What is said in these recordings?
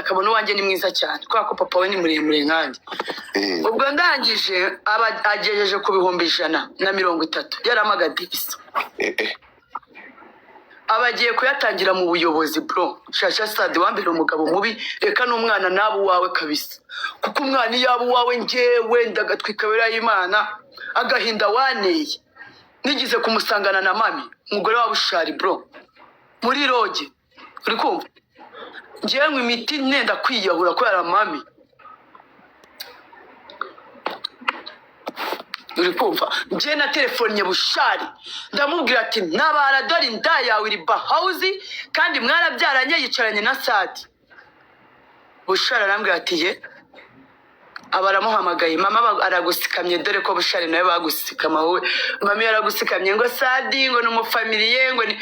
Akabona uwanjye ni mwiza cyane kubera ko papa we ni muremure nkanjye. Ubwo ndangije aba agejeje ku 130,000 yaramagadibisa. Aba agiye kuyatangira mu buyobozi. Bro, shasha Sadi wambere umugabo mubi, reka n'umwana nabe uwawe kabisa, kuko umwana iyo aba uwawe njyewe ndagatwika y'Imana agahinda waneye. Nigeze kumusangana na mami, umugore wa Bushari, bro, muri lodge. Uri kumva, njyewe nywa imiti nenda kwiyahura kubera mami. Uri kumva, njyewe na telefone Bushari ndamubwira ati: "Ntabara, dore inda yawe iri bahawuzi kandi mwarabyaranye, yicaranye na Sadi." Bushari arambwira ati: "Ye." Aba aramuhamagaye, mama aragusikamye. Dore ko Bushari nawe bagusikama wowe, mama yaragusikamye ngo Sadi ngo ni umufamiliye, ngo ni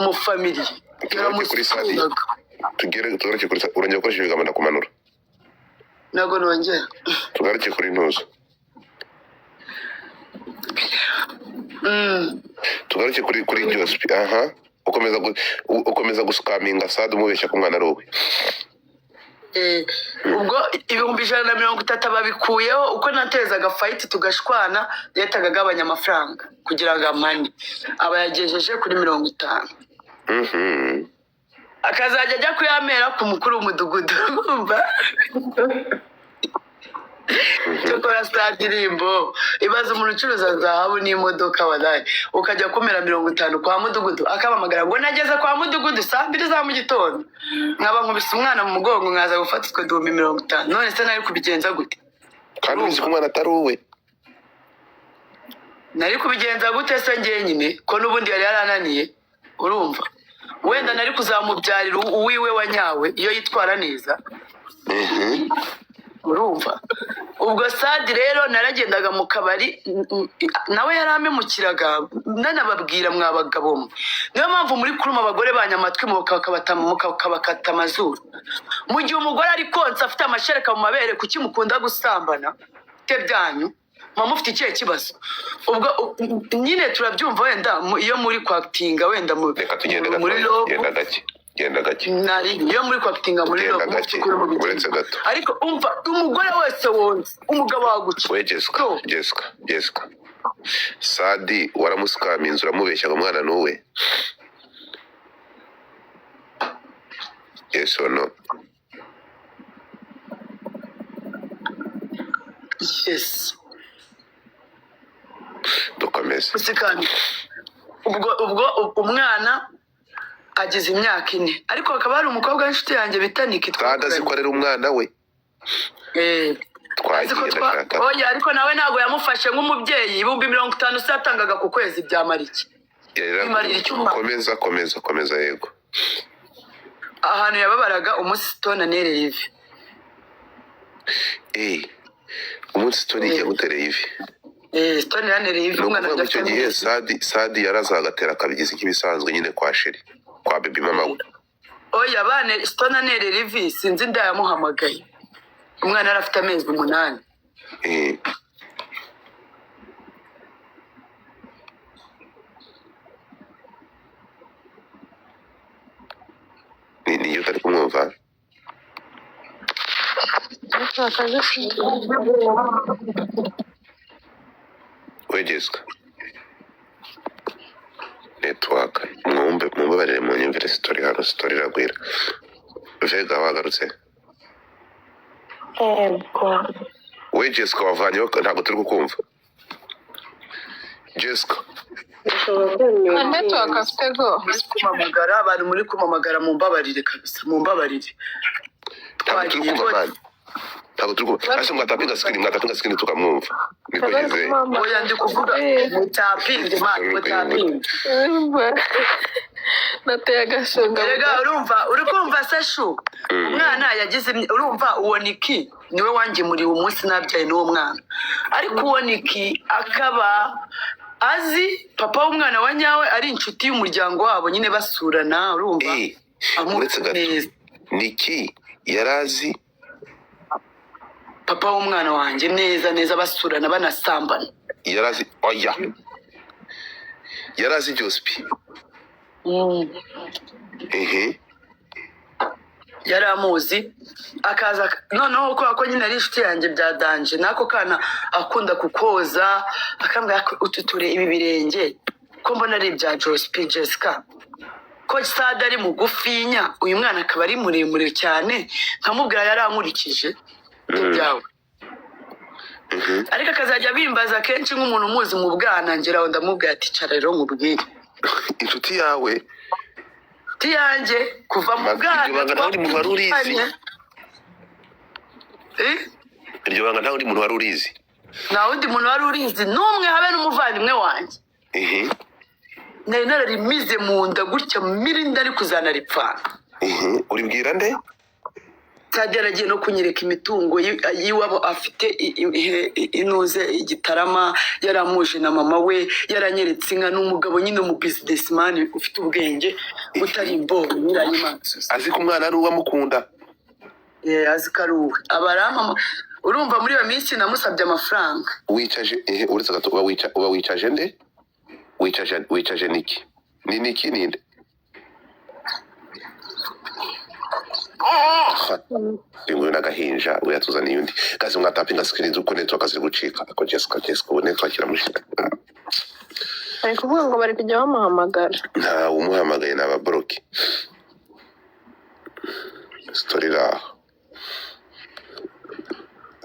umufamiliye. Tugaruke kuri Sadi. Yaramusikamyaga. Tugere, tugaruke kuri Sadi. Urongera gukoresha ibigambo ndakumanura. Ntabwo nongera. Tugaruke kuri ntuzo. Tugaruke kuri Jospi. Aha ukomeza guskaminga Sadi, umubeshya ko umwana ari uwe. Ubwo 130,000 babikuyeho. Uko natezaga fight tugashwana, yahitaga agabanya amafaranga kugira ngo amane, aba yagejeje kuri 50, akazajya ajya kuyamera ku mukuru w'umudugudu. Urumva, cyokora sitadirimbo ibaza umuntu ucuruza zahabu n'imodoka, wadaye ukajya kumera 50 kwa mudugudu, akampamagara ngo nageze kwa mudugudu saa 2 za mu gitondo, nkaba nkubise umwana mu mugongo, nkaza gufata utwo 50,000. None se nari kubigenza gute? Kandi uzi ko umwana atari uwe. Nari kubigenza gute se njyenyine, ko n'ubundi yari yarananiye? Urumva, wenda nari kuzamubyarira uwiwe wa nyawe iyo yitwara neza. Urumva, ubwo Sadi rero naragendaga mu kabari, nawe yarampemukiraga. Nanababwira mwa bagabo mwe, niyo mpamvu muri kuruma abagore banyu amatwi mukabakata amazuru. Mu gihe umugore ari konsa afite amashereka mu mabere, kuki mukunda gusambana? Te byanyu muba mufite ikihe kibazo? Ubwo nyine turabyumva, wenda iyo muri kwakitinga, wenda Reka tugende muri gatoya. love. Genda gake, genda gake. Nari iyo muri kwakitinga muri Genda love mufite gake. ukuntu mubigenza. Uretse gato. Ariko umva, umugore wese wonze umugabo waguca. We Jessica. So, Jessica, Jessica, Sadi waramuskaminze, uramubeshya ngo umwana ni uwe, yes or no? Yes. Dukomeze. Usikana. Ubwo umwana agize imyaka 4, ariko hakaba hari umukobwa w'inshuti yanjye bita Niki. Sadi azi ko arera umwana we? Eh, azi ko Twagiye. twa Ndashaka. Oya, ariko nawe ntabwo yamufashe nk'umubyeyi. 50,000 se yatangaga ku kwezi byamara iki? Bimarira icyuma. Komeza, komeza, komeza, yego. Ahantu yababaraga umunsi Stone anereye ivi. Eh, umunsi Stone igiye gutereye ivi? Eh, Stone yanereye ivi. Ni Umwana ukuvuga ngo icyo adafite gihe amezi. Sadi yaraza agatera akabigize nk'ibisanzwe nyine kwa chéri, kwa baby mama we. Oya, bane Stone anerera ivi, sinzi inda yamuhamagaye, umwana yari afite amezi 8. Eh. Ni iyo utari kumwumva. Network azifite. We Jessica, network, mwumve, mumbabarire munyumvire story hano, story iragwira. Vega wagarutse? Yego. We Jessica, wavanyeho, ntabwo turi kukumva Jessica. Bishobora Nta network afite go. Muri kumamagara, abantu muri kumamagara, mumbabarire kabisa, mumbabarire. Ntabwo turi Twagiye. kumva man, ntabwo turi kumva. Ese mwatapinga screen, mwatapinga screen tukamwumva, niko bari yizeye. Oya, ndi kuvuga mutapinge man, mutapinge. Nateye agasonga. Erega urumva, uri kumva se shu, umwana yagize urumva, uwo Niki niwe wangemuriwe umunsi nabyaye n'uwo mwana, ariko uwo Niki akaba azi papa w'umwana wa nyawe, ari inshuti y'umuryango wabo nyine, basurana, urumva? Eh, Amuzi uretse gato. neza. Niki yarazi Papa w'umwana wanjye neza neza, basurana banasambana. Yarazi, oya, yarazi Jospi? Ehe. Yari amuzi, akaza noneho kubera ko nyine ari inshuti yanjye bya danger, n'ako kana akunda kukoza, akambwira ko ututure ibi birenge ko mbona ari ibya Jospi, Jessica, ko Sade ari mugufinya, uyu mwana akaba ari muremure cyane. Nkamubwira yarankurikije ibyawe, ariko akazajya abimbaza kenshi nk'umuntu umuzi mu bwana. Ngeraho ndamubwira ati: "Cara rero nkubwire." Inshuti yawe? Inshuti yanjye kuva mu bwana. Iryo banga nta wundi muntu wari urizi? Eh? Iryo banga nta wundi muntu wari urizi? Nta wundi muntu wari urizi n'umwe, habe n'umuvandimwe wanjye. Nari nararimize mu nda gutya mirinda ari kuzanaripfana. Uribwira nde? Sadi yaragiye no kunyereka imitungo y'iwabo afite inuze igitarama, yaramuje na mama we, yaranyeretse inka. N'umugabo nyine, umu businessman ufite ubwenge, utari imbobo nyirayimansuzi. Azi ko umwana ari uwamukunda? Azi ko ari uwe, abaramama. Urumva muri iyo minsi namusabye amafaranga. Wicaje ehe? Uretse gato, uba wicaje nde? Wicaje niki? Ni niki? Ninde? Ha, uyu nguyu n'agahinja we yatuzaniye undi kazi. Mwatapinga screen uko network ziri gucika. Ako Jessica, Jessica, ubu network iramushika. Bari kuvuga ngo bari kujya bamuhamagara. Ntawe umuhamagaye, ni ababoroke. Story iraho,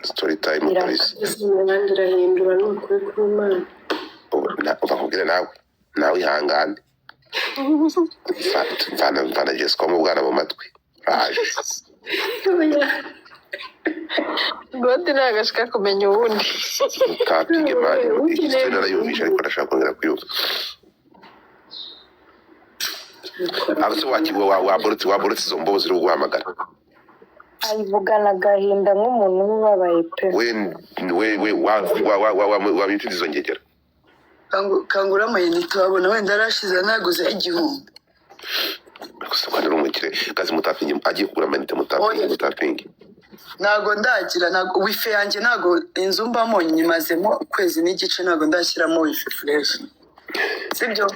story time kabisa. Irakaze imihanda irahindura, ni ukuri kw'Imana. Uva nkubwire, nawe ihangane. Mvana Jessica mu bwana mu matwi, raje. Godi ntabwo ashaka kumenya uwundi. Mutapinge man. Iyi story narayumvishe, ariko ndashaka kongera kuyumva. Aba se wakiwe waborotse izo mbobo ziri kuguhamagara? Ayivugana agahinda nk'umuntu uba ubabaye pe. We we we, wa wa wa wa wa wabinshyize izo ngegera. Kangura amayinite, wabona wenda yarashize naguze 1000. Gusa ko ari umukire kazi. Mutapinge, agiye kugura amayinite. Mutapinge. Oya. Mutapinge. Ntago ndagira, ntago wifi yanjye, ntago inzu mbamo nyimazemo ukwezi n'igice, ntago ndashyiramo wifi fresh, sibyo?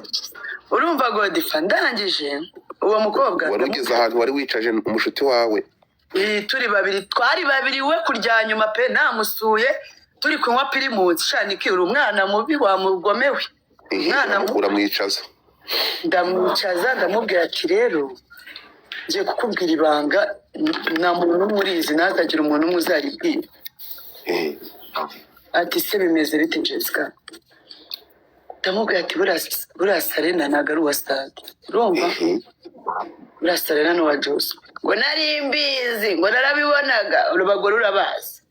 Urumva godifa, ndangije uwo mukobwa Wari ugeze ahantu wari wicaje umushuti wawe. Turi babiri, twari babiri, we kurya nyuma pe, namusuye turi kunywa Primus. Shaniki, uri umwana mubi wamugomewe. Umwana mubi. Uramwicaza. Ndamwicaza, ndamubwira ati: "Rero ngiye kukubwira ibanga, nta muntu n'umwe urizi, ntazagira umuntu umwe uzaribwira." Ati: "Se bimeze bite, Jessica?" Ndamubwira ati: "Buriya Sarena ntabwo ari uwa Sade, urumva? Buriya Sarena ni uwa Jose." Ngo: "Nari mbizi," ngo: "Narabibonaga, urubagore urabazi."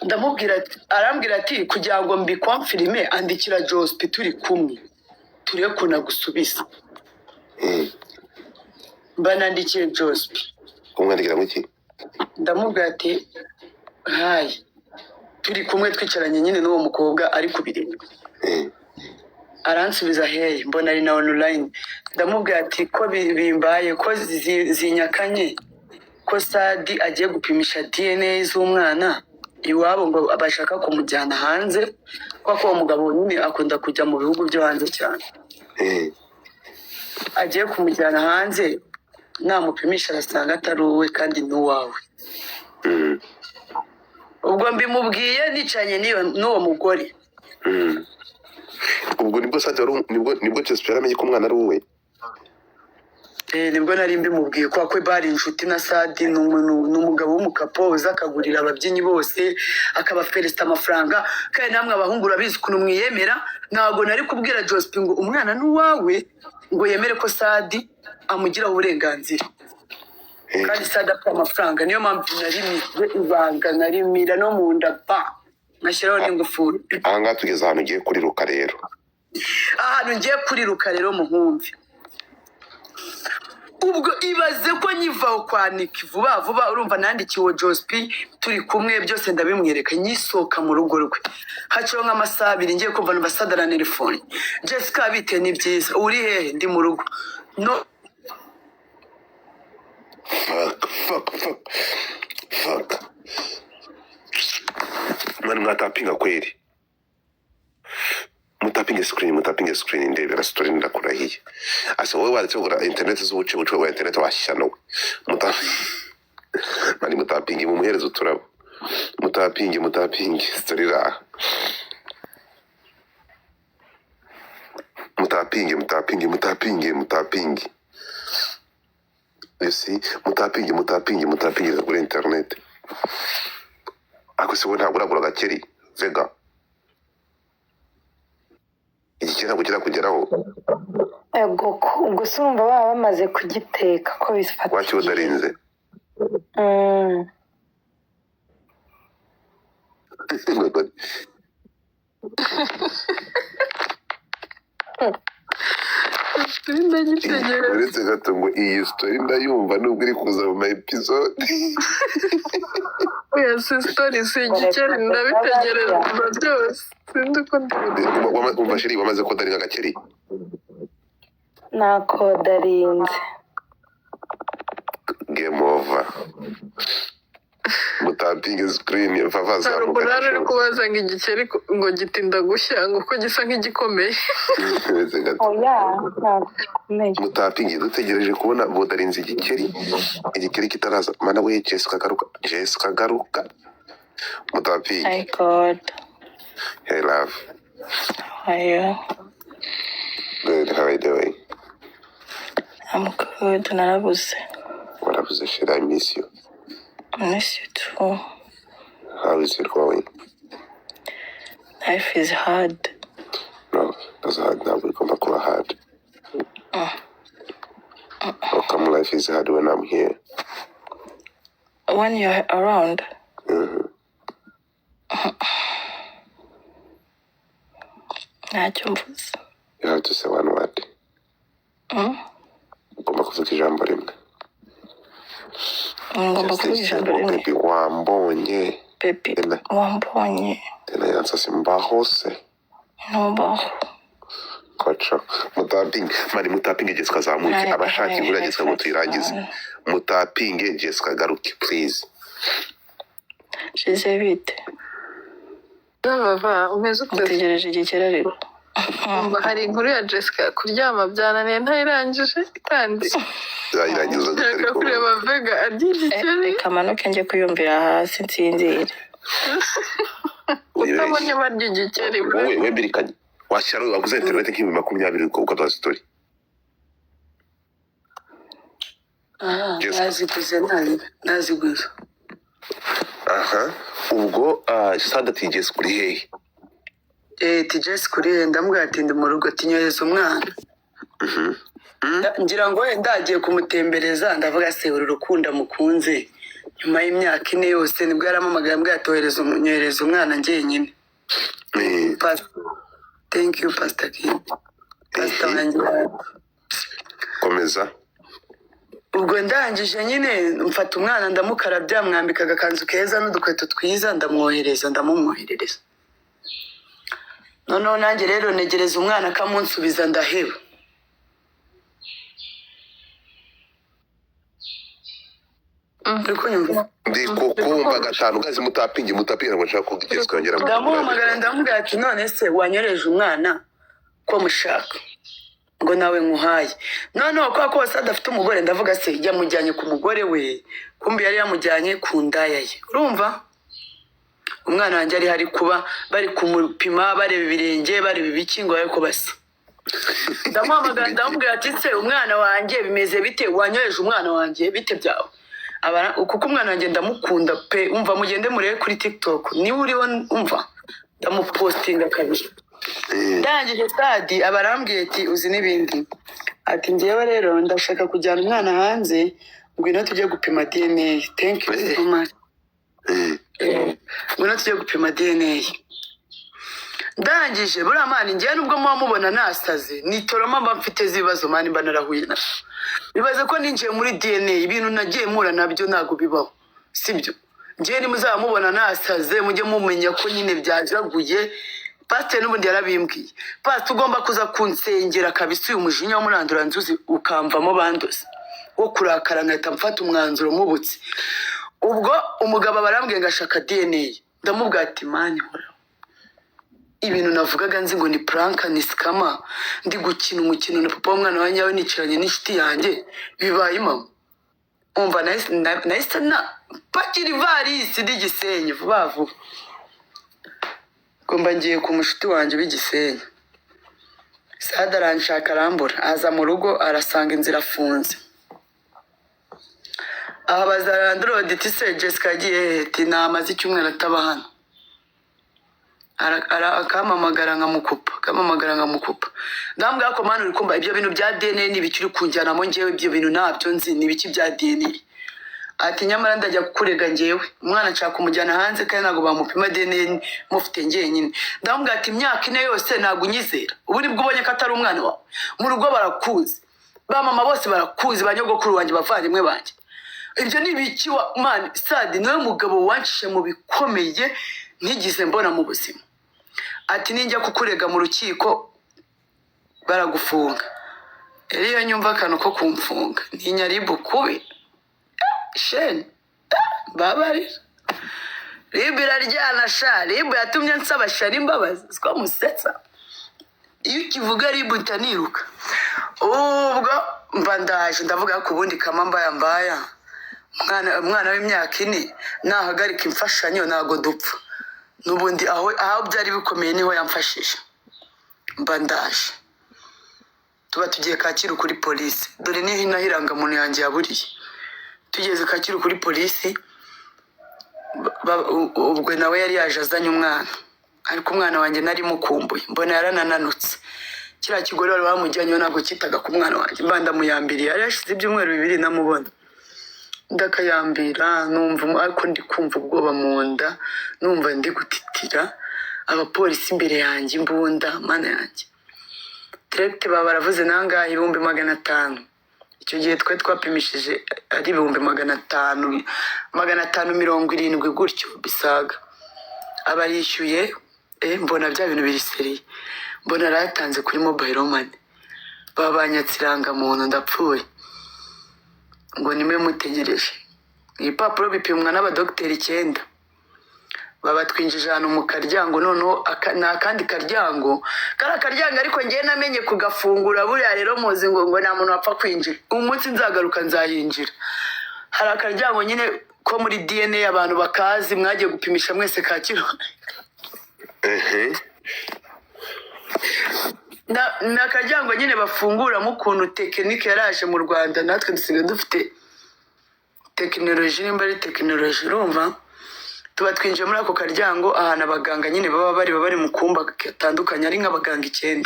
Ndamubwira ati, arambwira ati: "Kugira ngo mbiconfirme, andikira Jospe turi kumwe, turebe ukuntu agusubiza." Mba nandikiye Jospe. Umwandikira ngo iki? Ndamubwira ati: "Hi," turi kumwe twicaranye nyine n'uwo mukobwa ari kubireba. Aransubiza: "Hey." Mbona ari na online. Ndamubwira ati: "Ko bimbaye ko zinyakanye ko Sadi agiye gupimisha DNA z'umwana iwabo, ngo bashaka kumujyana hanze, kuko uwo mugabo nyine akunda kujya mu bihugu byo hanze cyane, agiye kumujyana hanze, namupimisha arasanga atari uwe kandi ni uwawe." Ubwo mbimubwiye nicaranye n'uwo mugore. Ubwo nibwo Sadi wari nibwo Jessica yaramenye ko umwana ari uwe? Nibwo nari mbimubwiye, kubera ko bari inshuti na Sadi. Ni umugabo w'umukapo uza akagurira ababyinnyi bose, akabaferesita amafaranga. Kandi namwe abahungu urabizi ukuntu mwiyemera. Ntabwo nari kubwira Joseph ngo umwana ni uwawe ngo yemere ko Sadi amugiraho uburenganzira, kandi Sadi afite amafaranga. Niyo mpamvu narimize ibanga, narimira no mu nda ba ngashyiraho n'ingufuri. Aha ngaha tugeze ahantu ugiye kuriruka rero. Ahantu ngiye kuriruka rero, muhumbi. Ubwo ibaze ko nyivaho kwa Niki vuba vuba, urumva nandikiwe Jospi turi kumwe, byose ndabimwereka. Nyisohoka mu rugo rwe, haciyeho nk'amasaha 2, ngiye kumva numva Sadara telefone: "Jessica, bite?" "Ni byiza, uri hehe?" "Ndi mu rugo." No. Fuck, fuck, fuck, fuck, man. Mwatapinga kweri, mutapinga. Mutapinge screen, mutapinge screen. Ndebera story, ndakurahiye. Ase wowe waretse kugura internet z'ubuce bwa internet washyano we. Mani mutapinge, mumuhereze uturabo. Mutapinge, mutapinge story iraha. Mutapinge, mutapinge, mutapinge, mutapinge. You see, mutapinge, mutapinge, mutapinge kuri internet. Ariko se wowe ntabwo uragura agakeri vega? Igikeri ntabwo kirakugeraho? Ego ubwo se urumva baba bamaze kugiteka ko bifata igihe. Wakiwudarinze? Story ndagitegereza. Uretse gato ngo iyi story ndayumva nubwo iri kuza mu ma episode. Oya, si story, si igikeri, ndabitegereza byose, sinzi uko ndibuze. Umva chérie, wamaze kudaringa agakeri? Nakodarinze. Game over. Mutapinge screen, vava. Hari Zamuka. umunara uri kubaza ngo igikeri ngo gitinda gushya, ngo uko gisa nk'igikomeye. Uretse gato. Oya, ntabwo gikomeye. Mutapinge, dutegereje kubona bodarinze igikeri, igikeri kitaraza. Mana we, Jessica garuka, Jessica garuka. Mutapinge. Hi God, Hey love. How are you? Good, how are you doing? I'm good. Narabuze. Warabuze chérie, I miss you. I miss you too. How is it going? Life is hard. No, that's hard. Ntabwo bigomba kuba hard. How come life is hard when I'm here? When you're around, ntacyo mvuze. You have to say one word. Ugomba kuvuga ijambo rimwe. Ngomba Just kuvuga ijambo say, rimwe. Baby, wambonye. Baby, Tena wambonye. Tena yansase mbaho se. Ntubaho. Koco mutapinge, mani mutapinge, Jessica azamuke. Hi, Abashaka hi, inkuru ya hi, Jessica ngo tuyirangize. hi. Mutapinge, Jessica agaruke please. Shize bite? Bava umeze ute? Mutegereje igikeri ariko. Umva, hari inkuru ya Jessica, kuryama byananiye ntayirangije kandi Zayirangiza gute? nshaka Ariko kureba Vega arya igikeri. Reka manuke njye kuyumvira hasi nsinzire. Wibeshye. Utabonye barya igikeri. Wowe wembirikanye washyira waguze internet nk'ibihumbi 20 ukaduha story. Jessica. Naziguze, naziguze. Aha, ubwo Sadati, Jessica uri hehe? Eh, ti Jessica uri he? Ndamubwira ati ndi mu rugo. Ati nyohereza umwana. Ngira ngo wenda agiye kumutembereza. Ndavuga se uru rukundo mukunze nyuma y'imyaka 4 yose, nibwo yarampamagaye ambwira ati nyohereza umwana njyenyine. Thank you Pastor King, Pastor wanjye. Komeza. Ubwo ndangije nyine mfata umwana, ndamukarabya, mwambika agakanzu keza n'udukweto twiza, ndamwohereza, ndamumwoherereza. Noneho nanjye rero negereza umwana akamunsubiza, ndaheba. Uri kunyumva? Ndi kukumva gatanu gazi. Mutapinge, mutapinge, ntabwo nshaka ko Jessica yongera. Ndamuhamagara, ndamubwira ati none se wanyoreje umwana ko mushaka ngo nawe nkuhaye? Noneho kubera ko wese adafite umugore, ndavuga se yamujyanye ku mugore we, kumbi yari yamujyanye ku ndaya ye. Urumva umwana wanjye ari hari kuba bari kumupima, bareba ibirenge, bareba ibiki, ngo barebe ko basa. Ndamuhamagara, ndamubwira ati se umwana wanjye bimeze bite? Wanyoheje umwana wanjye, bite byawe? Kuko umwana wanjye ndamukunda pe. Umva, mugende murebe kuri TikTok niba uriho, umva ndamupostinga kabiri. Ndangije stadi aba arambwiye ati uzi n'ibindi, ati ngewe rero ndashaka kujyana umwana hanze, ngwino tujye gupima DNA. Thank you so much. Ngwino tujye gupima DNA. Ndangije buriya mani, ngewe nubwo muba mubona nasaze, ni toroma mba mfite z'ibibazo mani, mba narahuye nabyo. Bibaze ko ninjiye muri DNA, ibintu nagiye mpura nabyo ntabwo bibaho, sibyo? Ngewe nimuzaba mubona nasaze, mujye mumenya ko nyine byajaguye. Pasiteri n'ubundi yarabimbwiye: pasiteri, ugomba kuza kunsengera kabisa, uyu mujinya w'umuranduranzuzi ukamvamo, banduze wo kurakara nkahita mfata umwanzuro mpubutse. Ubwo umugabo aba arambwiye ngo ashaka DNA. Ndamubwira ati mani horaho. Ibintu navugaga nzi ngo ni prank, ni scam, ndi gukina umukino na papa w'umwana wa nyawe, nicaranye n'inshuti yanjye, bibaye impamo. Umva, nahise na pakira ivarisi n'igisenyi vuba vuba, ngomba ngiye ku mushuti wanjye w'igisenyi. Sada aranshaka arambura, aza mu rugo arasanga inzira afunze. Aha baza landlord iti: "Se Jessica yagiye hehe?" Ati: "Namaze icyumweru ataba hano." Akampamagara nkamukupa, akampamagara nkamukupa. Ndamubwira ko: "Mani, uri kumva ibyo bintu bya DNA ni ibiki uri kunjyanamo? Njyewe ibyo bintu ntabyo nzi, ni ibiki bya DNA?" Ati: "Nyamara ndajya kukurega, njyewe umwana nshaka kumujyana hanze kandi ntabwo bamupima DNA mufite njyenyine." Ndamubwira ati: "Imyaka 4 yose ntabwo unyizera, ubu nibwo ubonye ko atari umwana wawe? Mu rugo barakuzi, ba mama bose barakuzi, ba nyogokuru wanjye, bavandimwe banjye, ibyo ni ibiki wa mani?" Sadi niwe mugabo wancishe mu bikomeye ntigeze mbona mu buzima. Ati: "Ninjya kukurega mu rukiko baragufunga." Rero iyo nyumva akantu ko kumfunga ntinya RIB kubi sheni babarira. RIB iraryana sha. RIB yatumye nsaba shari imbabazi, siko musetsa. Iyo ukivuga RIB ntaniruka. Ubwo mba ndaje, ndavuga ko ubundi kama mbaya mbaya, umwana w'imyaka 4 nahagarika imfashanyo ntabwo dupfa n'ubundi. Aho byari bikomeye niho yamfashije. Mba ndaje, tuba tugiye Kacyiru kuri polisi. Dore niho inaho irangamuntu yanjye yaburiye. Tugeze Kacyiru kuri polisi, ubwo nawe yari yaje azanye umwana, ariko umwana wanjye nari mukumbuye, mbona yaranananutse. Kiriya kigore wari wamujyanyeho ntabwo cyitaga ku mwana wanjye. Mba ndamuyambiriye, yari yashize ibyumweru 2 namubona. Ndakayambira, numva ariko ndi kumva ubwoba mu nda, numva ndi gutitira, abapolisi imbere yanjye, imbunda, mana yanjye. Direct baba baravuze nangahe? 500,000. Icyo gihe twari twapimishije ari 500,000, 570 gutyo bisaga. Aba yishyuye, mbona bya bintu biri sérieux, mbona arayatanze kuri mobile money. Baba banyatse irangamuntu, ndapfuye. Ngo nimwe mutegereje ibipapuro bipimwa n'abadogiteri 9. Babatwinjije ahantu mu karyango. Noneho ni akandi karyango, kari akaryango, ariko ngewe namenye kugafungura. Buriya rero muzi ngo nta muntu wapfa kwinjira. Umunsi nzagaruka nzayinjira. Hari akaryango nyine ko muri DNA, abantu bakazi, mwagiye gupimisha mwese Kacyiru. Ni akaryango nyine bafunguramo. Ukuntu tekinike yaraje mu Rwanda, natwe dusigaye dufite tekinoloji, nimba ari tekinoloji. Urumva, tuba twinjiye muri ako karyango, ahantu abaganga nyine baba bari mu kumba gatandukanye, ari nk'abaganga 9.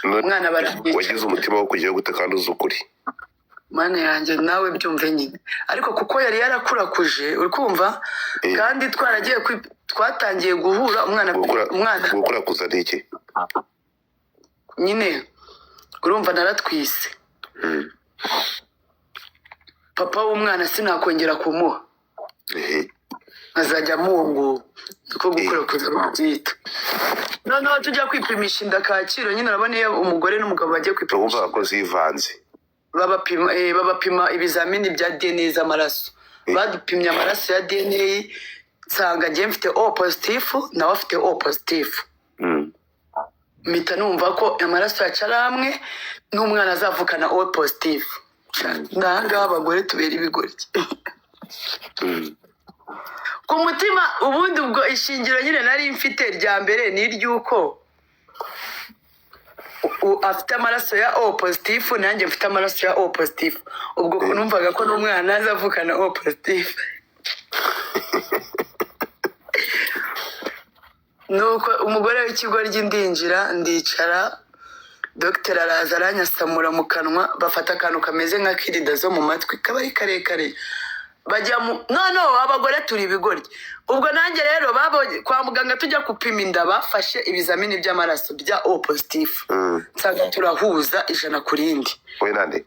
Umwana baramwica. Wagize umutima wo kujyayo gute kandi uzi ukuri? Mana yanjye, nawe byumve nyine. Ariko kuko yari yarakurakuje, uri kumva? Kandi twaragiye twatangiye guhura umwana umwana Gukurakuza ni iki? Nyine urumva naratwise. Papa w'umwana sinakongera kumuha, nkazajya amuwo, niko gukurakuza babyita. Noneho tujya kwipimisha inda Kacyiru nyine, urabona iyo umugore n'umugabo bagiye kwipimisha, Urumva ko zivanze. babapima ibizamini bya DNA z'amaraso. Badupimye amaraso ya DNA, nsanga njye mfite O positif, nawe afite O positif. Mpita numva ko amaraso yacu ari amwe, n'umwana azavukana O positif. N'ahangaha abagore tubera ibigoryi. Ku mutima ubundi ubwo ishingiro nyine nari mfite rya mbere ni iry'uko afite amaraso ya O positif, nanjye mfite amaraso ya O positif. Ubwo numvaga ko n'umwana azavukana O positif. Nuko umugore w'ikigoryi, ndinjira, ndicara, dogiteri araza aranyasamura mu kanwa, bafata akantu kameze nka kirida zo mu matwi, kaba ari karekare, bajya mu no abagore turi ibigoryi. Ubwo nanjye rero babonye kwa muganga tujya gupima inda, bafashe ibizamini by'amaraso bya O positif, nsanga turahuza 100 ku rindi. Wowe nande?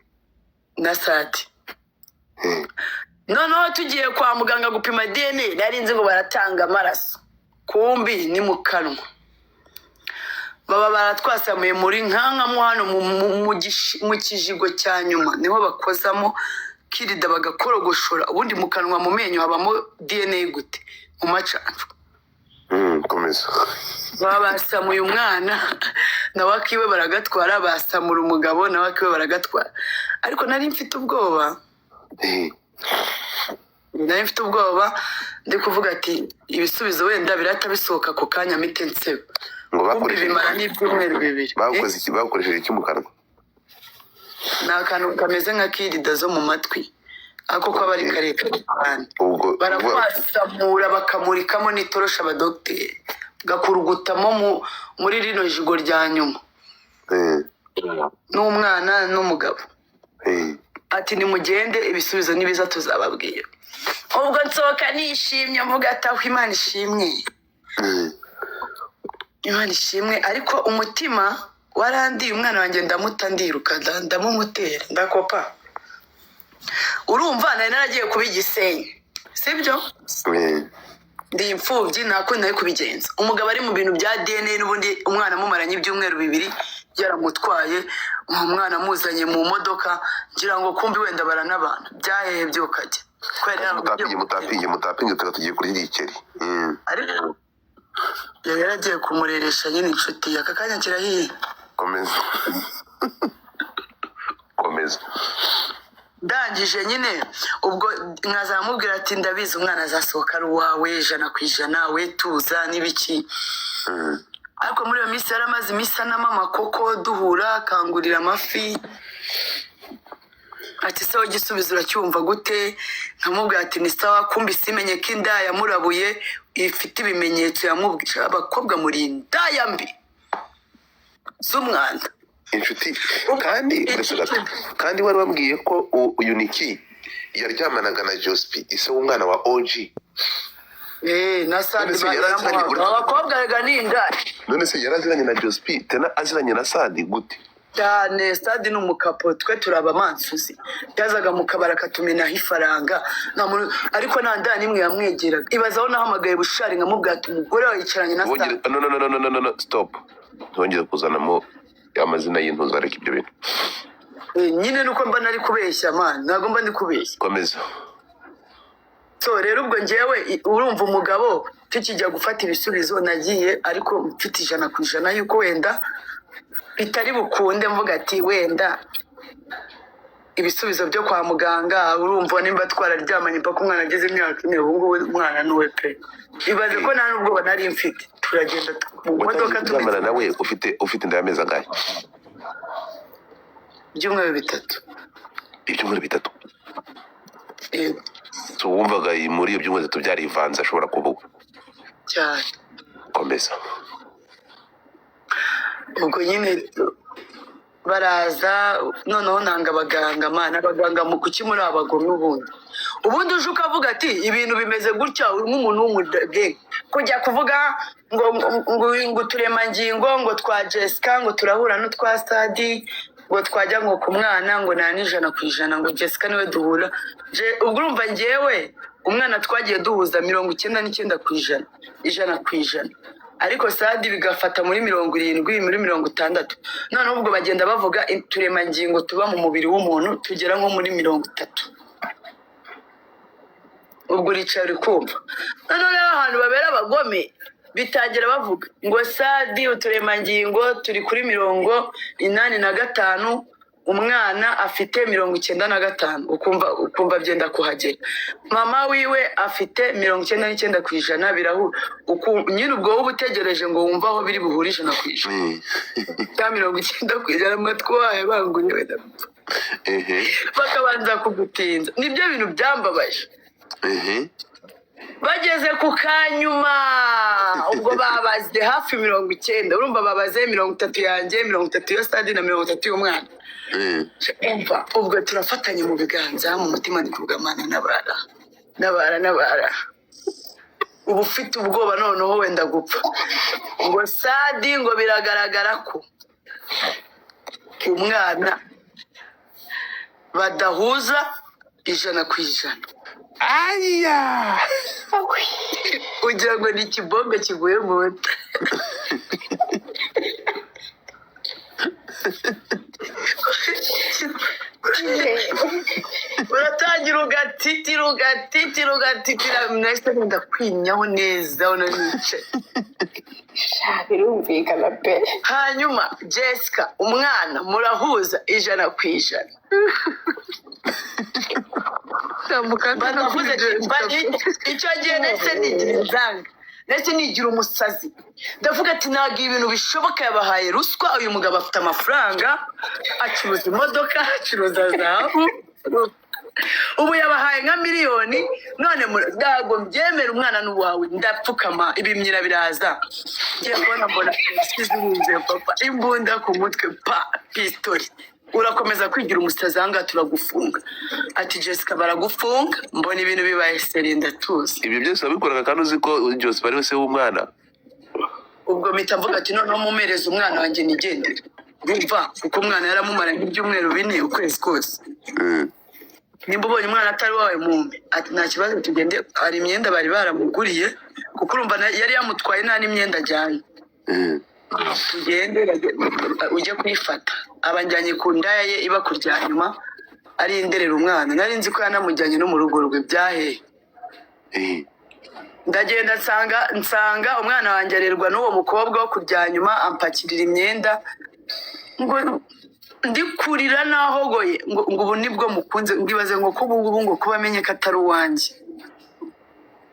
Na Sadi. Noneho tugiye kwa muganga gupima DNA, nari nzi ngo baratanga amaraso, kumbi ni mu kanwa. Baba baratwasamuye muri nkankamo hano mu kijigo cya nyuma, niho bakozamo kirida bagakorogoshora. Ubundi mu kanwa, mu menyo habamo DNA gute? Mu macanjwe. Komeza. Baba basamuye umwana nawe akiwe baragatwara, basamura umugabo nawe akiwe baragatwara. Ariko nari mfite ubwoba, nari mfite ubwoba, ndi kuvuga ati ibisubizo wenda birahita bisohoka ako kanya mpite nseba. Ngo Kumbi bakoresheje bimara n'ibyumweru 2. Bakoze iki? Bakoresheje iki mu kanwa? Ni akantu kameze nka kirida zo mu matwi, ako kaba ari karekare cyane. Ubwo Barakwasamura bakamurikamo n'itorosha, abadogiteri gakurugutamo muri rino jigo rya nyuma, n'umwana n'umugabo. Ati nimugende, ibisubizo nibiza tuzababwira. Ubwo nsohoka nishimye, mvuga ati aho Imana ishimwe, Imana ishimwe. Ariko umutima warandiye, umwana wanjye ndamuta, ndiruka, ndamumutera, ndakopa. Urumva nari naragiye kuba Igisenyi, sibyo? Ndi imfubyi, nta kundi nari kubigenza. Umugabo ari mu bintu bya DNA, n'ubundi umwana amumaranye ibyumweru 2 yaramutwaye, umwana amuzanye mu modoka, ngira ngo kumbi wenda baranabana byahehe byukajya kubera yari Mutapinge, mutapinge, mutapinge, tuba tugiye kurya igikeri. Ariko yari yaragiye kumureresha nyine inshuti, aka kanya kirahiye. Komeza, komeza. Ndangije nyine ubwo nkazamubwira ati ndabizi umwana azasohoka ari uwawe 100%, we tuza n'ibiki. Ariko muri iyo minsi yari amaze iminsi anamama koko, duhura akangurira amafi, ati sawa, igisubizo uracyumva gute? Nkamubwira ati ni sawa. Kumbi simenye ko inda yamurabuye ifite ibimenyetso yamubwiye. Abakobwa muri indaya mbi z'umwanda. Inshuti kandi uretse gato, kandi wari wambwiye ko uyu Niki yaryamanaga na Jospi, ise w'umwana wa OG. Na Sadi. None se yaraziranye Baramuhaga. Abakobwa rega ni indaya. None se yaraziranye na Jospi, tena aziranye na Sadi gute? Cyane. Sadi ni umukapo, twe turi abamansuzi. Yazaga mu kabari akatumenaho ifaranga, nta muntu, ariko nta ndaya n'imwe yamwegeraga. Ibaze aho nahamagaye Bushari nkamubwira ati umugore wawe yicaranye na Wongere Sadi. No, no, no, no, no, no, no, stop, ntongere kuzanamo amazina y'intuza, ariko ibyo bintu. Nyine nuko mba nari kubeshya man, ntabwo mba ndi kubeshya. Komeza. So rero ubwo njyewe urumva umugabo tukijya gufata ibisubizo nagiye ariko mfite 100% yuko wenda bitari bukunde, mvuga ati wenda ibisubizo byo kwa muganga, urumva nimba twararyamanye mpaka umwana ageze imyaka 4, ubu ngubu umwana ni uwe pe. Ibaze ko nta n'ubwoba nari mfite, turagenda mu modoka. Watangiye kuryamana Tumeze nawe ufite inda y'amezi angahe? Ibyumweru 3. Ibyumweru 3? Yego. So wumvaga muri ibyo byumweru 3 byarivanze, ashobora kuba uwe? Cyane. Komeza. Ubwo nyine baraza, noneho nanga abaganga mana, abaganga mu kuki muri abagome? Ubundi uje ukavuga ati ibintu bimeze gutya, uri nk'umuntu w'umudege kujya kuvuga ngo uturemangingo ngo twa Jessica ngo turahura n'utwa Sadi, ngo twajya ngo ku mwana ngo nta n'100% ngo Jessica niwe duhura. Ubwo urumva njyewe umwana twagiye duhuza 99%, 100%, ariko Sadi bigafata muri 70, muri 60. Noneho ubwo bagenda bavuga uturemangingo tuba mu mubiri w'umuntu tugera nko muri 30. Ubwo uricaye uri kumva, noneho rero ahantu babera abagome bitangira bavuga ngo Sadi uturemangingo turi kuri 85, umwana afite 95. Ukumva byenda kuhagera, mama wiwe afite 99%, birahura. Nyine ubwo wowe uba utegereje ngo wumve aho biri buhure 100% cyangwa 90%. Amatwi wayo banguriye wenda bakabanza kugutinza. Nibyo bintu byambabaje. Bageze ku kanyuma, ubwo babaze hafi 90, urumva babaze 30 yanjye, 30 ya Sadi na 30 y'umwana. Umva, ubwo turafatanye mu biganza, mu mutima ndi kuvuga Mana nabara, nabara, nabara. Uba ufite ubwoba noneho wenda gupfa. Ngo Sadi ngo biragaragara ko umwana badahuza 100%. Aya. Ugira ngo ni ikibombe kiguye mu nda. Uratangira ugatitira, ugatitira, ugatitira. Nahise ngenda kwinyaho neza aho nari nicaye. Sha, birumvikana pe. Hanyuma Jessica, umwana murahuza 100%. Tambuka Mba no ndavuze kuri ati, mba Jessica. icyo gihe nahise nigira inzanga, nahise nigira umusazi. Ndavuga ati ntabwo ibintu bishoboka, yabahaye ruswa. Uyu mugabo afite amafaranga, acuruza imodoka, acuruza zahabu, ubu yabahaye nka miliyoni. None ntabwo mbyemera, umwana ni uwawe. Ndapfukama, ibimyira biraza. Ngiye kubona mbona zirinze papa, imbunda ku mutwe, pa pistori. Urakomeza kwigira umusazi ahangaha turagufunga. Ati Jessica baragufunga. Mbona ibintu bibaye seri, ndatuza. Ibyo byose wabikoraga kandi uzi ko Jose ari we se w'umwana? Ubwo mpita mvuga ati noneho mumereze umwana wanjye nigendere. Urumva kuko umwana yaramumara nk'ibyumweru 4, ukwezi kose. Nimba ubonye umwana atari wawe mumpe. Ati nta kibazo, tugende. Hari imyenda bari baramuguriye, kuko urumva yari yamutwaye nta n'imyenda ajyanye. Tugende ujye kuyifata. Abanjyanye ku ndaya ye iba kurya nyuma ari inderera umwana. Nari nzi ko yanamujyanye no mu rugo rwe byahehe. Ndagenda nsanga umwana wanjye arerwa n'uwo mukobwa wo kurya nyuma, ampakirira imyenda ngo ndi kurira nahogoye ngo ubu nibwo mukunze. Ngibaze ngo ko ubu ngubu ngo kuba amenye ko atari uwanjye,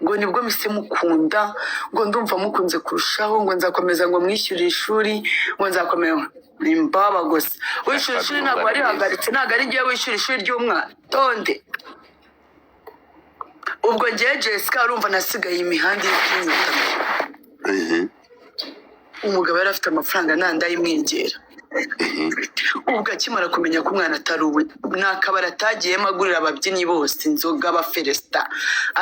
ngo nibwo mise mukunda, ngo ndumva mukunze kurushaho, ngo nzakomeza ngo mwishyurire ishuri, ngo nzakomeza. Ni imbaba gusa. Wishyura ishuri ntabwo warihagaritse, ntabwo ari ngewe wishyura ishuri ry'umwana tonde. Ubwo ngewe Jessica, urumva nasigaye imihanda iri kunyita. Umugabo yari afite amafaranga ntandayimwegera. Ubwo akimara kumenya ko umwana atari uwe, ni akabari atagiyemo agurira ababyinnyi bose inzoga abafelesita.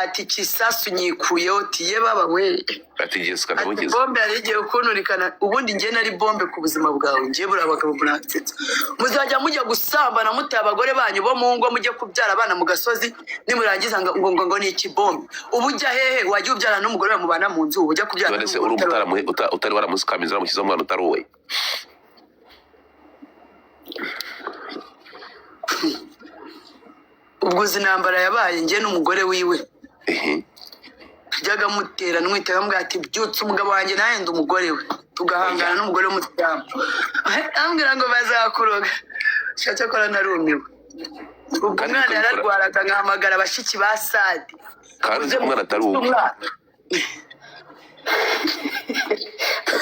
Ati kisasu nyikuyeho tiye baba we. Ati Jessica Ati ndamugize. Bombe yari igiye kunturikana. Ubundi njye nari bombe ku buzima bwawe. Njye buriya abagabo muransetsa, muzajya mujya gusambana mutaye abagore banyu bo mu ngo, mujye kubyara abana mu gasozi, nimurangiza ngo ni ikibombe. Ubu ujya hehe? Wajya ubyara n'umugore wawe mubana mu nzu, ubu ujya kubyara None se n'umugore urumva utari uwawe. utari waramusikamiza, uramushyizeho umwana utari uwe? Ubwo uzi intambara yabaye njye n'umugore wiwe? Tujyaga mutera nwitega, mbwira ati byutse umugabo wanjye nawe ndi umugore we, tugahangana n'umugore w'umusilamu. Ambwira ngo bazakuroga. Cyakora narumiwe. Ubwo Kandi umwana ukabikora yararwaraga nkahamagara bashiki ba Sadi. Kandi uzi Uze ko umwana atari uwe. umwana.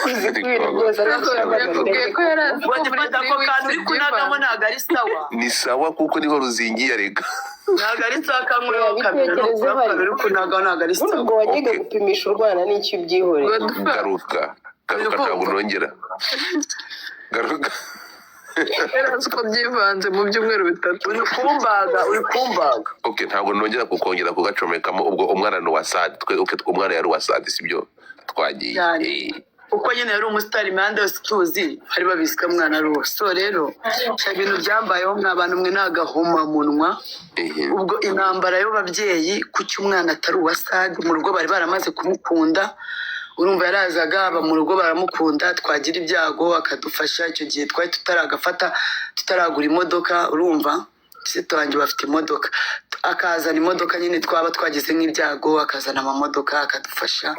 Uzi ko ibintu byose ari gushyiramo Yakubwiye ko yari azi ko Ngo muri fata ako three kantu weeks uri kunagamo byivanze. Ntabwo ari sawa. Ni sawa kuko niho ruzingiye arega. Ntabwo ari sawa, kankureho kamera. Bitekerezo Nukuraho bari kamera uri kunagaho ntabwo ari ubundi sawa. ubwo wajyaga Okay. gupimisha urwana n'icyo ubyihorera. Godfa Garuka, Uri garuka, ntabwo kumva? nongera. Garuka. Yari azi ko byivanze mu byumweru 3. Uri kumbaga, uri kumbaga. Okay, ntabwo nongera kukongera kugacomekamo. Ubwo umwana ni uwa Sadi twe. Okay, umwana yari uwa Sadi, sibyo? Twagiye. Cyane. Kuko nyine yari umusitari, imihanda yose tuzi bari babizi ko mwana ari uwo. So rero sha, ibintu byambayeho mwa bantu mwe ni agahomamunwa. Ubwo intambara y'ababyeyi, kuki umwana atari uwa Sadi? Mu rugo bari baramaze kumukunda. Urumva yarazaga aba mu rugo baramukunda, twagira ibyago akadufasha. Icyo gihe twari tutaragafata, tutaragura imodoka. Urumva sito wanjye bafite imodoka, akazana imodoka nyine, twaba twagize nk'ibyago akazana amamodoka akadufasha.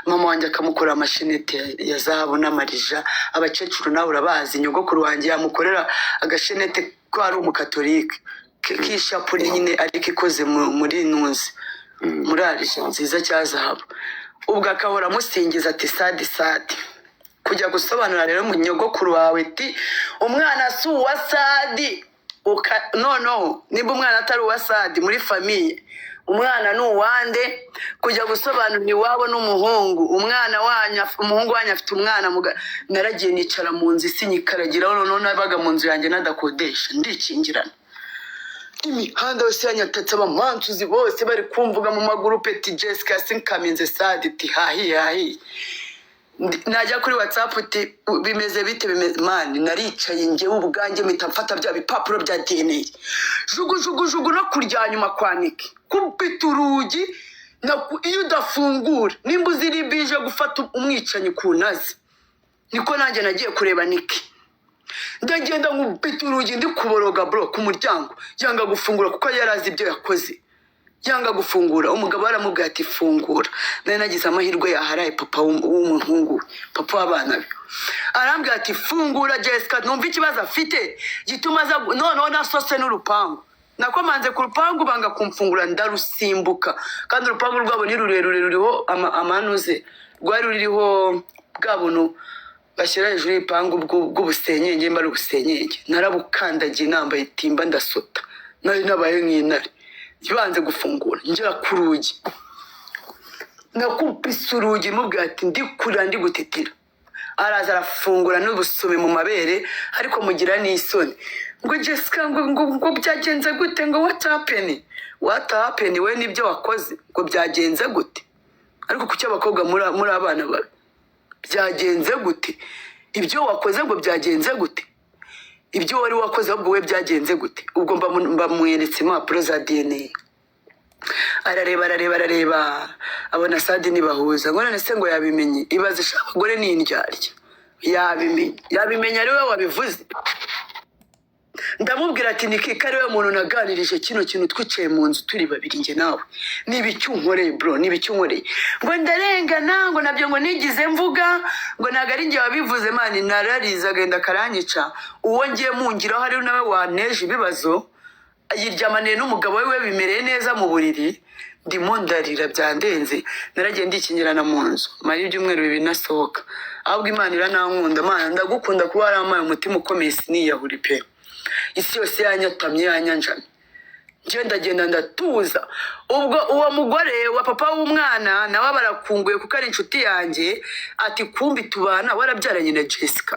Mama wanjye akamukorera amashenete ya zahabu n'amarija. Abakecuru nawe urabazi, nyogokuru wanjye yamukorera agashenete ko ari umukatolike k'ishapure nyine, ariko ikoze muri ntuzi, muri arija nziza cya zahabu. Ubwo akahora amusingiza ati Sadi, Sadi. Kujya gusobanura rero mu nyogokuru wawe ati umwana si uwa Sadi. Noneho nimba umwana atari uwa Sadi muri famiye, umwana ni uwande? Kujya gusobanura iwabo n'umuhungu, umwana wanyu umuhungu wanyu afite umwana. Naragiye nicara mu nzu isi nyikaragiraho. Noneho nabaga mu nzu yanjye nadakodesha, ndikingirana. Imihanda yose yanyatatse, abamansuzi bose bari kumvuga mu magurupe ati Jessica sinkaminze Sadi, ati hahiye hahiye. Najya kuri WhatsApp uti bimeze bite? Bimeze mani. Naricaye njyewe ubwanjye mpita mfata bya bipapuro bya DNA, jugu jugu jugu, no kurya nyuma kwanike kubita urugi. Iyo udafungura nimba uzi bije gufata umwicanyi ku nazi. Niko nanjye nagiye kureba Niki. Ndagenda nkubita urugi, ndi kuboroga bro ku muryango, yanga gufungura kuko yari azi ibyo yakoze, yanga gufungura. Umugabo aramubwira ati: "Fungura." Nari nagize amahirwe yaharaye papa w'umuhungu we, papa w'abana be. Arambwira ati: "Fungura Jessica, numva ikibazo afite gituma aza." Noneho nasose n'urupangu, nakomanze ku rupangu banga kumfungura, ndarusimbuka. Kandi urupangu rwabo ni rurerure, ruriho amanuze, rwari ruriho bwa buntu bashyira hejuru y'ibipangu bw'ubusenyenge, mba ari ubusenyenge. Narabukandagiye nambaye timba, ndasota, nari nabaye nk'intare. Banze gufungura, ngera ku rugi, nakubise urugi, mubwira ati: "Ndikurira, ndi gutetera." Araza arafungura n'ubusume mu mabere, ariko mugira n'isoni ngo: "Jessica," ngo "byagenze gute?" Ngo: "What happened? What happened?" We nibyo wakoze, ngo byagenze gute? Ariko kuki abakobwa muri abana babi? Byagenze gute? Ibyo wakoze, ngo byagenze gute? Ibyo wari wakoze ahubwo we byagenze gute? Ubwo mbamweretse impapuro za DNA, arareba, arareba, arareba, abona Sadi ntibahuza. Ngo none se ngo yabimenye? Ibaze sha, abagore ni indyarya. Yabimenye, yabimenye ari we wabivuze. Ndamubwira ati: "Niki ko ari we muntu naganirije kino kintu, twicaye mu nzu turi babiri njye nawe, ni ibiki unkoreye bro? Ni ibiki unkoreye?" Ngo ndarengana, ngo nabyo ngo nigize mvuga, ngo ntabwo ari njye wabivuze. Man, nararize, agenda karanyica. Uwo ngiye mungiraho ari nawe waneje ibibazo, yiryamaniye n'umugabo we, bimereye neza mu buriri. Ndimo ndarira byandenze, naragiye ndikingirana mu nzu, mara ibyumweru 2 nasohoka. Ahubwo Imana iranankunda. Mana, ndagukunda kuba warampaye umutima ukomeye, siniyahuri pe. Isi yose yanyatamye, yanyanjamye, njye ndagenda ndatuza. Ubwo uwo mugore wa papa w'umwana nawe barakunguye kuko ari inshuti yanjye, ati: "Kumbi tubana warabyaranye na Jessica."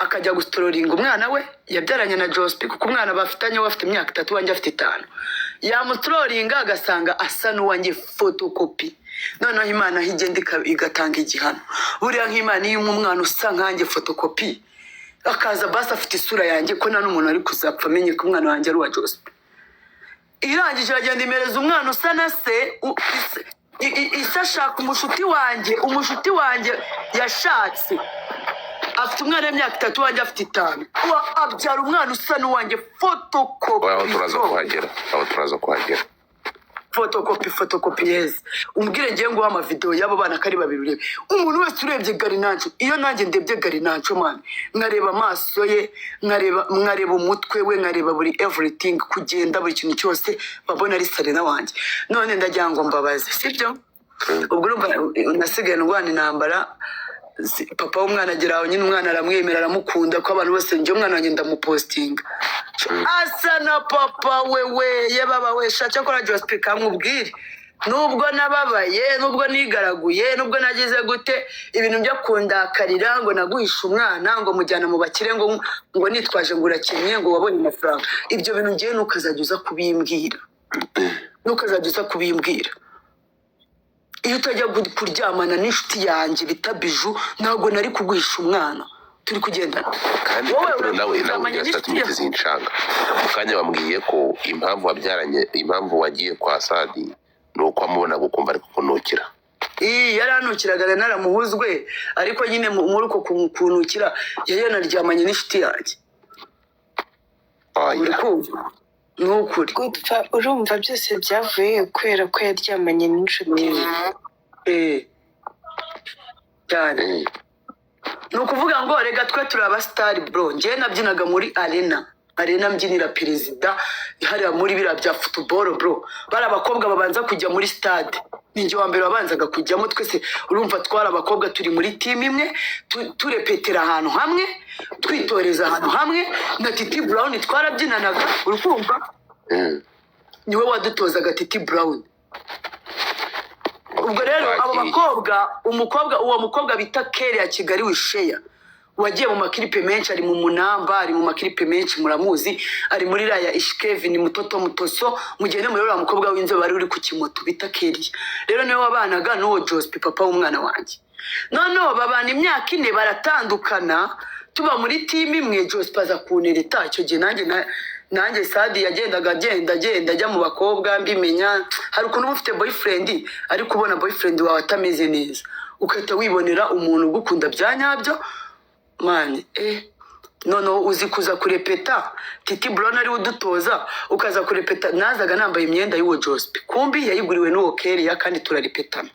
Akajya gusitororinga umwana we yabyaranye na Jospi, kuko umwana bafitanye we afite imyaka 3, uwanjye afite 5. Yamusitororinga agasanga asa n'uwanjye fotokopi. Noneho Imana aho igenda igatanga igihano. Buriya nk'Imana iyo umwana usa nkanjye fotokopi akaza, basi afite isura yanjye, ko nta n'umuntu ari kuzapfa amenye ko umwana wanjye ari uwa Jospi. Irangije iragenda imereza umwana usa na se. Ise ashaka umushuti wanjye, umushuti wanjye yashatse afite umwana w'imyaka 3, uwanjye afite 5. Abyara umwana usa n'uwanjye fotokopi. Aho turaza kuhagera, aho turaza kuhagera. Fotokopi, fotokopi, yeza. Umbwire ngiye nguha amavidewo y'abo bana ko ari babiri, urebe. Umuntu wese urebye Garinanco, iyo nanjye ndebye Garinanco, man, nkareba amaso ye, nkareba umutwe we, nkareba buri everything, kugenda, buri kintu cyose, babona ari Sarena wanjye. None ndagira ngo mbabaze, sibyo? Ubwo urumva nasigaye ndwana intambara. Papa w'umwana agera aho nyine, umwana aramwemera, aramukunda, ko abantu bose njye umwana wanjye ndamupostinga, asa na papa wewe. Ye baba we sha, cyakora Jospi kamubwire, nubwo nababaye, nubwo nigaraguye, nubwo nagize gute, ibintu byo kundakarira ngo naguhishe umwana, ngo mujyana mu bakire, ngo nitwaje ngo urakennye, ngo wabonye amafaranga, ibyo bintu ngiye ntukazajya uza kubimbwira, ntukazajya uza kubimbwira. Iyo utajya kuryamana n'inshuti yanjye bita Biju, ntabwo nari kuguhisha umwana turi kugendana. Kandi Wowe ariko nawe nawe uraryamanye ugira n'inshuti statement yawe. Zinshanga mu kanya bambwiye ko impamvu wabyaranye, impamvu wagiye kwa Sadi ni uko wamubonaga ukumva ari kukunukira. Iyi yaranukiraga, nari naramuhuzwe, ariko nyine muri uko kunukira yari yanaryamanye n'inshuti yanjye. Uri Oya. kumva? Ni ukuri. Gupfa urumva byose byavuye kubera ko yaryamanye n'inshuti ye. Eh, cyane. Ni ukuvuga ngo rega twe turi abasitari bro. Njyewe nabyinaga muri arena, arena mbyinira perezida hariya muri biriya bya football bro. Bari abakobwa babanza kujya muri stade, ninjye wa mbere wabanzaga kujyamo. Twese urumva twari abakobwa turi muri team imwe, turepetera ahantu hamwe, twitoreza ahantu hamwe. Na Titi Brown twarabyinanaga, uri kumva? Niwe wadutozaga, Titi Brown. Ubwo rero abo Twagiye. bakobwa, umukobwa, uwo mukobwa bita Keri ya Kigali Wisheya, wagiye mu makiripe menshi, ari mu Munamba, ari mu makiripe menshi, muramuzi, ari muri raya Ishkevin Mutoto Mutoso. Mugende muri uriya mukobwa w'inzobe wari uri ku kimoto bita Keriya. Rero niwe wabanaga n'uwo Jospi, papa w'umwana wanjye. Noneho babana imyaka 4, baratandukana, tuba muri team imwe. Jospi aza kuntereta. Icyo gihe nanjye nanjye Sadi yagendaga agenda agenda ajya mu bakobwa, mbimenya. Hari ukuntu uba ufite boyfriend, ariko ubona boyfriend wawe atameze neza, ugahita wibonera umuntu ugukunda bya nyabyo, man. Eh, Noneho uzi kuza kurepeta, Titi Brown ariwe udutoza, ukaza kurepeta. Nazaga nambaye imyenda y'uwo Jospe, kumbi yayiguriwe n'uwo Keria, kandi turarepetana.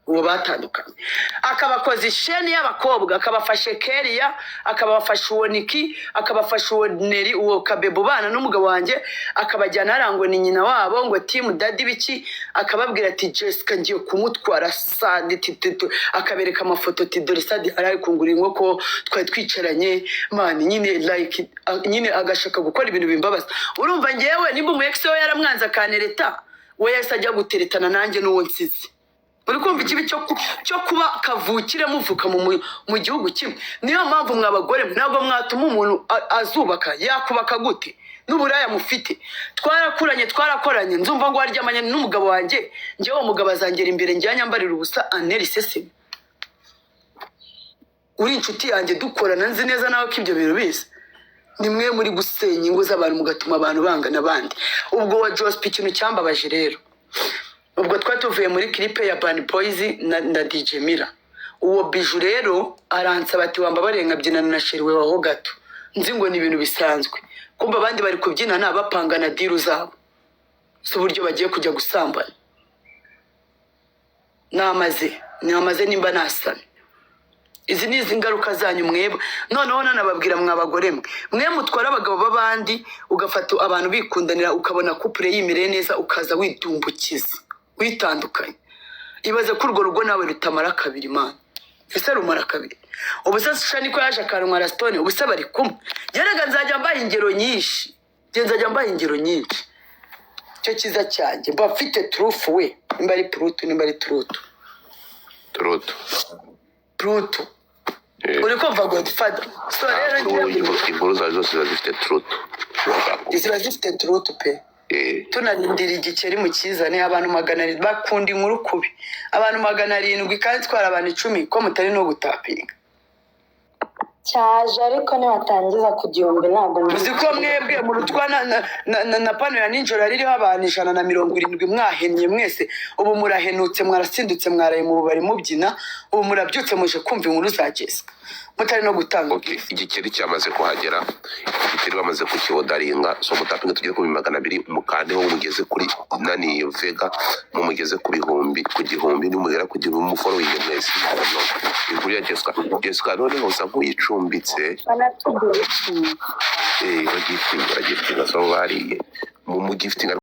Uwo batandukanye akabakoza isheni y'abakobwa, akabafashe Keria, akabafasha uwo Niki, akabafasha uwo Neri, uwo Kabebo bana n'umugabo wanjye, akabajyana hariya ngo ni nyina wabo, ngo team daddy biki. Akababwira ati: "Jessica ngiye kumutwara Sadi." Titutu akabereka amafoto ati: "Dore Sadi ari kungura inkoko, twari twicaranye." Man, nyine like nyine agashaka gukora ibintu bimbabaza. Urumva ngewe nimba umu ex we yaramwanze akanereta, we yahise ajya guteretana nanjye n'uwo nsize. Uri kumva ikibi cyo kuba kavukire muvuka mu gihugu kimwe? Niyo mpamvu mwa bagore mwe, ntabwo mwatuma umuntu azubaka. Yakubaka gute n'uburaya mufite? Twarakuranye, twarakoranye, nzumva ngo waryamanye n'umugabo wanjye. Njyewe uwo mugabo azangera imbere njye nyambarira ubusa, antera iseseme. Uri inshuti yanjye, dukorana, nzi neza nawe ko ibyo bintu bizi. Ni mwe muri gusenya ingo z'abantu, mugatuma abantu bangana abandi. Ubwo wa Jospe, ikintu cyambabaje rero, ubwo twari tuvuye muri clip ya Ban Boys na DJ Mira, uwo Biju rero aransaba ati: "Wambabariye nkabyinana na chéri we waho gato?" Nzi ngo ni ibintu bisanzwe, kumva abandi bari kubyinana bapangana deal zabo z'uburyo bagiye kujya gusambana. Namaze namaze nimba nasamye. Izi ni izi ngaruka zanyu mwebwe. Noneho nanababwira, mwa bagore mwe, mwe mutwara abagabo b'abandi, ugafata abantu bikundanira, ukabona couple yimereye neza, ukaza widumbukiza witandukanye. Ibaze ko urwo rugo nawe rutamara kabiri. Mana, ese rumara kabiri? Ubu se Shani ko yaje akantwara Stone, ubu se bari kumwe? Yerega nzajya mbaha ingero nyinshi, njye nzajya mbaha ingero nyinshi. Icyo cyiza cyanjye, mba mfite turufu we, nimba ari purutu, nimba ari turutu. Turutu. Purutu. Uri kumva, Godfather? So rero Inkuru ngiye inkuru zawe zose ziba zifite truth. Ziba zifite truth pe. Tunarindira igikeri mu kizane. Abantu 700 bakunda inkuru kubi, abantu 700, kandi twara abantu 10, ko mutari no gutapinga. Cyaje, ariko nibatangiza ku 1000 ntabwo. Uzi ko mwebwe murutwa na pano ya nijoro ririho abantu 170? Mwahennye mwese. Ubu murahenutse, mwarasindutse, mwaraye mu bubari mubyina, ubu murabyutse muje kumva inkuru za Jessica, mutari no gutanga. Okay, igikeri cyamaze kuhagera, igikeri bamaze kukiwodaringa. So mutapinga tugere ku 200, mukandeho mugeze kuri nani vega, mumugeze ku bihumbi, ku 1000. Nimugera ku 1000 mufollowinge mwese. Inkuru ya Jessica, Jessica noneho usa nk'uyicumbitse. Banatugura. Bagiftinga, bagiftinga, so bariye mu mugiftinga.